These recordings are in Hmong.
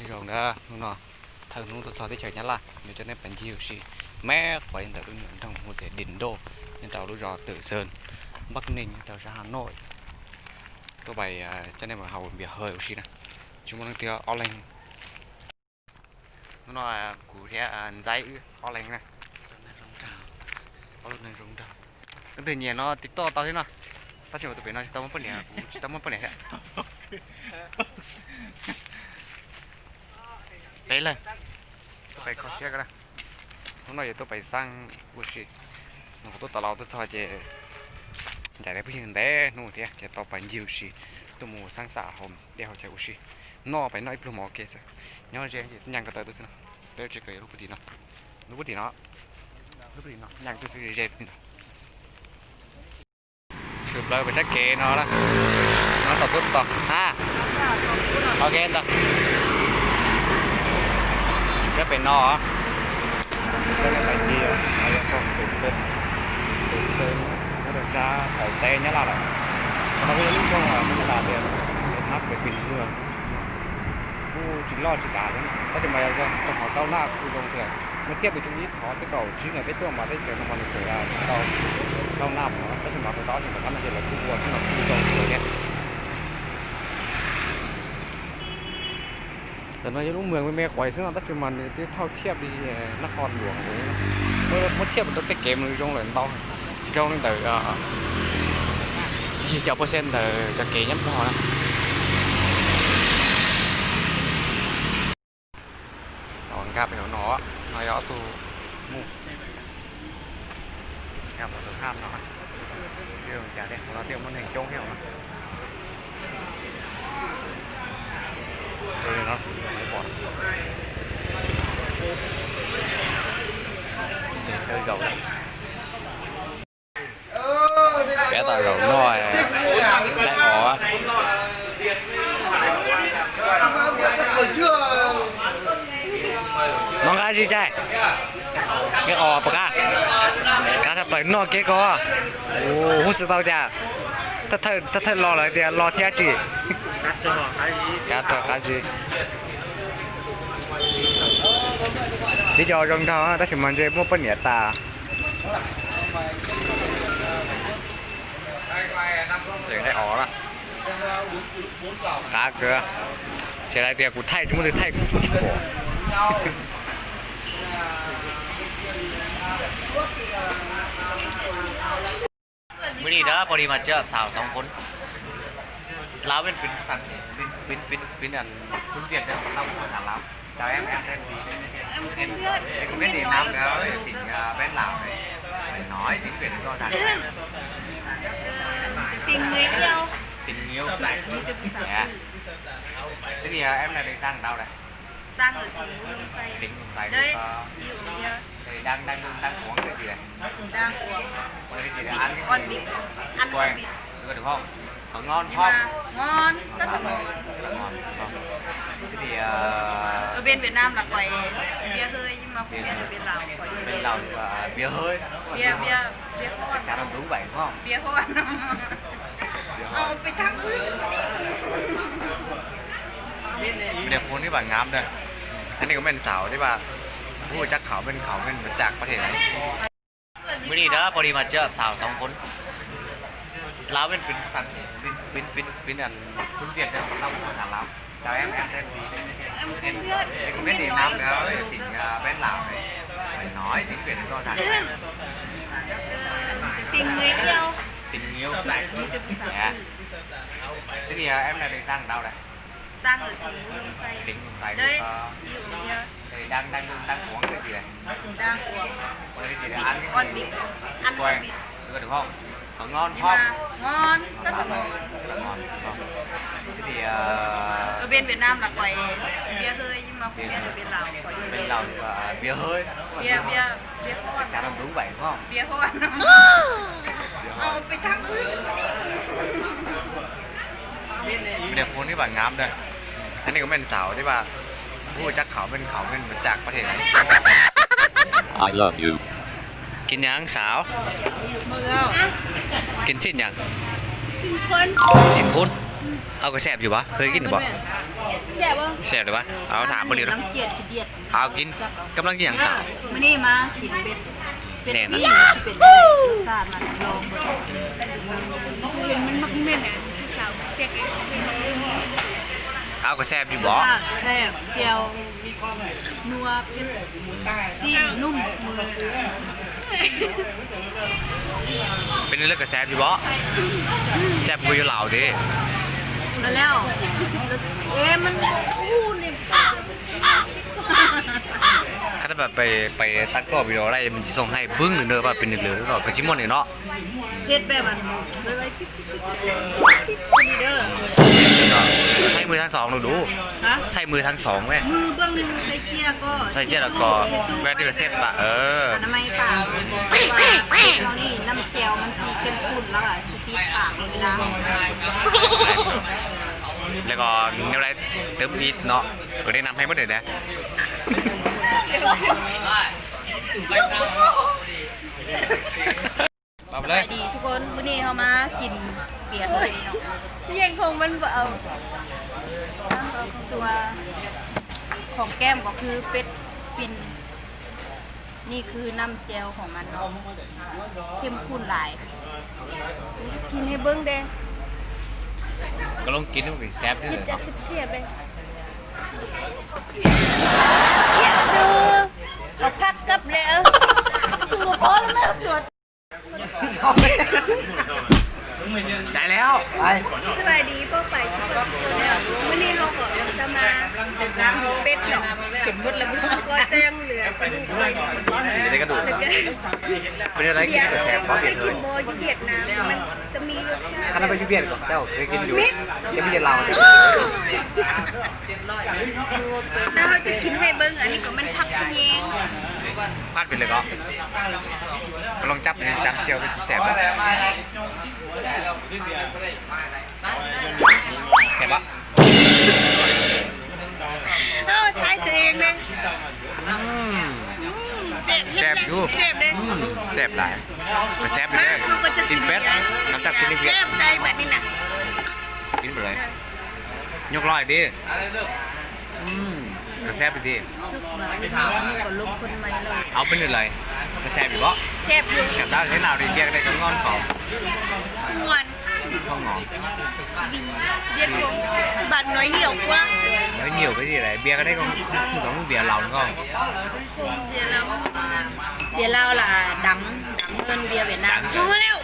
Nyob zoo na, hnub no thawj hnub tuaj txog teb chaws Nyab Laj, yuav coj nej pais ncig ua si me quav li ntawm lub me nyuam nroog hu tias Điện Đô, nyob rau lub zos Tử Sơn, Bắc Ninh, nyob rau sab Hà Nội. Tuaj pais coj nej mus haus npias hơi ua si na. Tsis muaj leej twg, ob leeg. Hnub no kuv thiab Ntxaib wb ob leeg na. Ob tug neeg zoo nraug. Leej twg nyiam no TikTok tau thiab no. Tab sis mas tus pem no tsis tau muaj poj niam, kuv tsis tau muaj poj niam thiab. Peb leeg tuaj pais kho siab ko na. Hnub no yuav tuaj pais xab ua si. Nws qhov tuaj tau los tuaj txog ces ncaim peb phooj ywg ntev hnub thiab ces tau pais ncig ua si, tuaj mus xab xam haus dej haus cawv ua si. Noj pais noj ib pluag mov ua ke xwb. Nyob ze ces nyaj ko taw tuaj xwb no. Peb tsis kawm lub puag tim no, lub puag tim no, lub puag tim no, nyaj tuaj xwb ze puag tim no. Tshwm plaws pem sab kev no na. No tau tuaj tod ha. Ok ntag. Tshwm sab pem no. Coj nej pais ncig, no yog zos Tử Sơn, Tử Sơn nyob rau sab qaum teb Nyab Laj lawm. Qhov no kuj yog lub nroog Nyab Laj tias, nws hab pem pes nws kuj tsis loj tsis dav thiab, tab sis mas yog zog rau qhov tau naj kuj zoo kawg. Muaj thiab pes tsawg ib qhov xwb, kaum tsib ngaum peb tuaj mas teb chaws no mas nws tseem tau naj no, tab sis mas tau tau tsis ntawm qab no ces lawv kuj ua thiab no kuj zoo kawg thiab. Ntawm no yog lub moos me me quav xwb no tab sis mas nws twb thauj thiaj li nab qho luam, muab thiaj rau tej kev mas nws zoo lawm ntau, zoo li ntawm yim caum percent ntawm cov kev nyob Nplog na. Nkag pem hauv no, no yog ob tug mus nkag pem tus hab no, tsis zoo cas li, hauv no thiaj muaj neeg coob thiab no. Peb tau zaum noj daim os. Noj nqaij zib caij, nqaij os puas qab? Qab tshaj plaws, noj kiag ko. Huj xwb tau cas. Thawj thawj los lawm tias los thiab tsis. Qab rog qab zib. Tib co zoo nraug tab sis mas ntshe muaj poj niam tas. Qab kawg, xav hais tias kuv thaij tsis muaj tus thaij kuv tsis pom. Mới đi đó, Paul đi mà chưa, xào sóng cuốn. Lao bên, bên sẵn, bên, bên, bên, bên ăn cuốn Việt đó, tao cũng có xả Lao. Chào em, em tên gì? Em, em không biết thì Nam đó, tỉnh, à, bên Lào này. Phải nói tiếng Việt cho giỏi. Tình người yêu. Tình người yêu. Dạ. Thế thì, à, em là định sang đâu đây? Sang ở tỉnh Đồng Xoài. Tỉnh Đồng Xoài. Đấy, thì, ờ, thì đang, đang, đang uống cái gì này? Đang uống. Uống cái gì này? Ăn cái con vịt. Ăn con vịt. Được không? Có ngon không? Ngon, rất là ngon. Ngon, ngon. Thế thì, ờ, ở bên Việt Nam là gọi bia hơi nhưng mà không biết ở bên Lào gọi gì. Bên Lào thì, ờ, bia hơi. Bia, bia, bia hơi. Chắc chắn là đúng vậy đúng không? Bia hơi. Bia hơi. Ờ, phải thẳng ư. Lia Kun tib pam ngam dawb, thab nej kuv meej xaum tib pam, kuv txaj khawm meej khawm meej mus txaj pab them na. Mới đi đó, Paul đi mà chưa, xào sóng cuốn. Lao bên, bên sẵn, bên, bên, bên, bên ăn cuốn Việt đó, tao cũng có xả Lao. Chào em, em tên gì? Em không biết. Em không biết thì Nam đó, tỉnh, à, bên Lào này. Phải nói tiếng Việt cho giỏi. Tình người yêu. Tình người yêu. Dạ. Thế thì, à, em là định sang ở đâu đây? Sang ở tỉnh Đồng Xoài. Tỉnh Đồng Xoài. Đấy, ờ, ví dụ như thế đang, đang, đang uống cái gì này? Đang uống. Uống cái gì này? Ăn cái con vịt. Ăn con vịt. Được, được không? Có ngon không? Nhưng mà ngon, rất là ngon. Rất là ngon, đúng không? Thế thì, ờ, ở bên Việt Nam là gọi bia hơi nhưng mà không biết ở bên Lào gọi gì. Bên Lào thì, ờ, bia hơi. Bia, bia, bia hơi. Chắc chắn là đúng vậy, đúng không? Bia hơi. Bia hơi. Ờ, phải thẳng ư. Lia Kun tib pam ngam dawb, thab nej kuv meej xaum tib pam, kuv txaj khawm meej khawm meej mus txaj pab them na. I love you. Kis nyam xaum? Kis txhij nyam? Txhij khun. เอาก็แซ่บอยู่ปะ เคยกินปะ แซ่บปะ เอาถามไปเลยเนาะ เอากิน กำลังกินอย่างสาว เอาก็แซ่บอยู่บ่ แซ่บเจียว นัว เปรี้ยว ซีดนุ่ม มือ เป็นเรื่องกับแซบอยู่บ่ แซบกว่าอยู่ลาวดิ มาแล้ว เอ๊ะ มันอู้นี่ ถ้าแบบไปไปตัดต่อวิดีโอได้มันจะส่งให้บึ้งเลยเนอะว่าเป็นหนึ่งเลยก็ไปชิมมอนเนี่ยเนาะ เฮ็ดแบบอัน ใช้มือทั้งสองดูดู ฮะ ใช้มือทั้งสองไหม มือเบื้องหนึ่งใส่เกียร์ก็ ใส่เกียร์แล้วก็ แว่นที่เป็นเส้นปะ เออ อนามัยปาก เพราะว่าเขานี่น้ำแจ่วมันสีเข้มข้นแล้วอะ สีติดปากเวลา แล้วก็แนวใดเติมอีกเนาะ ก็แนะนำให้หมดเลยนะ ต่อไปเลย สบายดีทุกคน มื้อนี้เรามากินเบียร์ทะเลเนาะ ยังคงมันบ่เอา ตัวของแก้มก็คือเป็ดปิ่น นี่คือน้ำแจ่วของมันเนาะ เข้มข้นหลาย กินให้เบิ่งเด้ ก็ลองกินดูสิแซ่บเด้อ คิดจะสิบเสียบเลย เดี๋ยวเธอเอาผักกลับเลย เออ พอแล้วแม่สวด ได้แล้ว ไป สบายดีป้อไปสุขสุขคนแล้ว มื้อนี้เราก็จะมากินเป็ดเนาะ กินหมดแล้ว ก็จะยังเหลือกระดูกไว้ อยู่ในกระดูก แล้วก็ เป็นอะไรกินกระแสเพราะเห็นเลย เคยกินบ่อยู่เวียดนาม มันจะมีรสชาติ ขนาดไปอยู่เวียดก่อนเจ้าเคยกินอยู่ เม็ด ยังไม่เย็นเรา แล้วเราจะกินให้เบิ่ง อันนี้ก็มันผักขะแยง พลาดไปเลยก็ ก็ลองจับดู จับเจียวเป็นแสบปะ แสบปะ เออ ทายตัวเองเลย อืม อืม แซ่บ แซ่บอยู่ แซ่บเลย อืม แซ่บหลาย ก็แซ่บอยู่เลย มันก็จะ ชิ้นเป็ด หลังจากกินเวียด แซ่บใส่แบบนี้นะ กินไปเลย ยกร้อยดิ อืม ก็แซ่บอยู่ดิ เอาเป็นอะไร ก็แซ่บอยู่บ่ แซ่บอยู่ กับด้านที่เราเรียนเรียกได้ก็ง่อนของ ม่วน không ngon vì điên cuồng bạn nói nhiều quá nói nhiều cái gì đấy bia cái đấy không không giống bia Lào đúng không không bia Lào hơn bia Lào là đắng đắng hơn bia Việt Nam không có đâu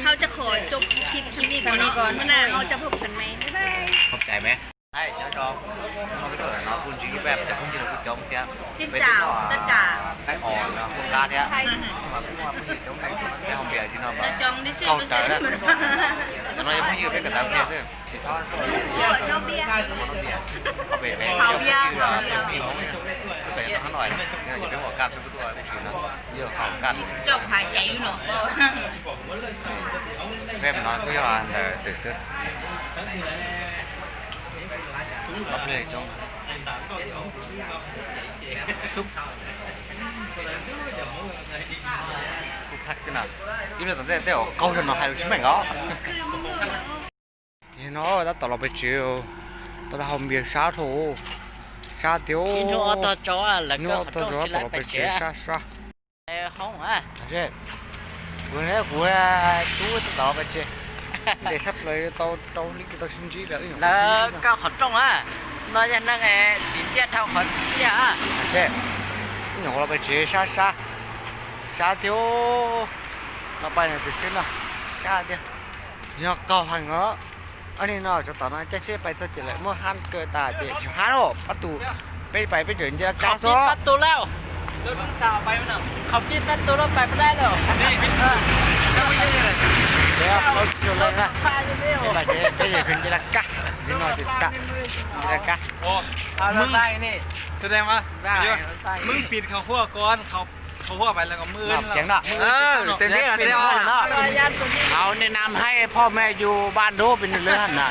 เราจะขอจบคลิปสำนี้ก่อน สำนี้ก่อน เมื่อหน้าเราจะพบกันใหม่ บ๊ายบาย ขอบใจไหม Hey, nhớ cho không biết tuổi nó cũng chỉ bếp chắc không chỉ là cái trống thiệt. Xin chào tất cả. Cái ổ nó cũng cá thiệt. Nhưng mà cũng là cái trống này cái không bia chứ nó mà không trời đó. Nó nói không như cái cái tao kia chứ. Chỉ thôi. Ủa, nó bia. Nó bia. Có bia bia. Hào bia, hào bia. Tôi phải nó nói. Nhưng mà chỉ biết ổ cam tôi tôi tôi chỉ nó. Giờ ổ cam. Trong hai chạy nữa. Bếp nó cứ do ăn từ xưa. Bắp lê trong xúc khúc thắt cái nào. Im là tao tao tao câu cho nó hài được chính mình đó. Thì nó đã tỏ lòng bài triệu. Tao tao hồng bia sát thủ. Sát thiếu. Nó tao cho là nó tao cho tỏ lòng bài triệu sát sát. Hông á. Kuv neb kuv tub tau tau pais tsev, ntes sab plaws tau rau hli tau sib ntsib lawm. Lawv koj qhov rooj a, no yog neeg txiv txiaj dhau qhov txiv txiaj a. Ib nyuag los pais tsev sab sab, sab tiag. Los pais no tiag xwb no, sab tiag. Yog qaug heev os. Ob niag no tsov tom no caij tsheb pais txog ces lawv muab hab kaw tas ces tsis hab lawm, pab tus, peb pais peb tseem nce laj kab xwb. Pab tus lawm. Qhov pib pab tus lawm pais pab dab lawm. Peb yog nce laj kab, no ces tam, nce laj kab. มึง แสดงว่า มึงปิดเขาหัวก่อน เขา เขาหัวไปแล้วก็มืออื่น เสียงเนาะ เออ เต็มที่ เสียงอ่อนเนาะ เอาแนะนำให้พ่อแม่อยู่บ้านดูเป็นเรื่องนะ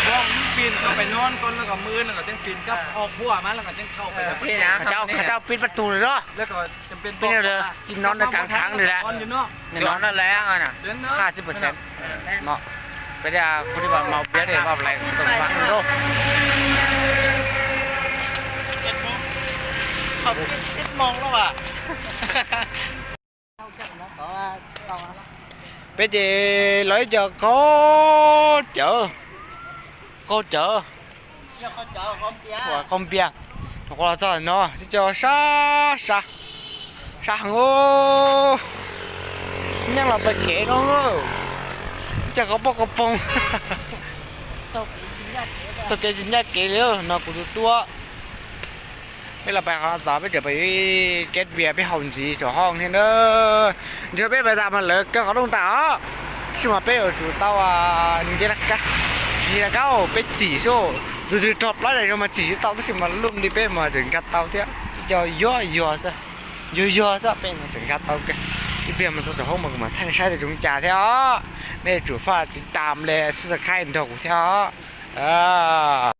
บอกมึงปีนเข้าไปนอนก่อนแล้วก็มืออื่นแล้วก็จังปีนกลับออกหัวมาแล้วก็จังเข้าไป โอเคนะ เขาเจ้า เขาเจ้าปิดประตูเลยเนาะ แล้วก็จำเป็น เป็นเรื่องเลย กินนอนในกลางทางเลยแหละ นอนอยู่นอก นอนนั่นแหละอ่ะนะ ห้าสิบเปอร์เซ็นต์ เนาะ ไป Kuv li màu biếc này màu lành tổng vắng luôn. Peb ces los ib co qaug cawv, qaug cawv, qaug npias, nyuam qhuav los txog no sib co sab sab, sab heev. Nyeej los pem kev no, ib co qaug poj qaug poog, taug kev tsis ncaj kev li no kuv tus tuab. Peb los pais qhov no tod peb tseem pais ib keb vias peb haus ntxiv saum hoob thiab na. Ntshe peb pais tas mas lawv kaw qhov rooj tas os. Tab sis mas peb yuav tsum tau nce laj kab, nce laj kab peb txim xwb. Tus twg rog plaub zais zoo mas txim tsis tau tab sis mas luj li peb mas tseem nkag tau thiab. Ib co yuag yuag xwb, yuag yuag xwb peb no tseem nkag tau kawg. Ib pliag mus txog saum hoob mas kuv mam thaij nej saib tias zoo cas thiab os. Nej tsum faj tiv tam li subscribe nrog kuv thiab os.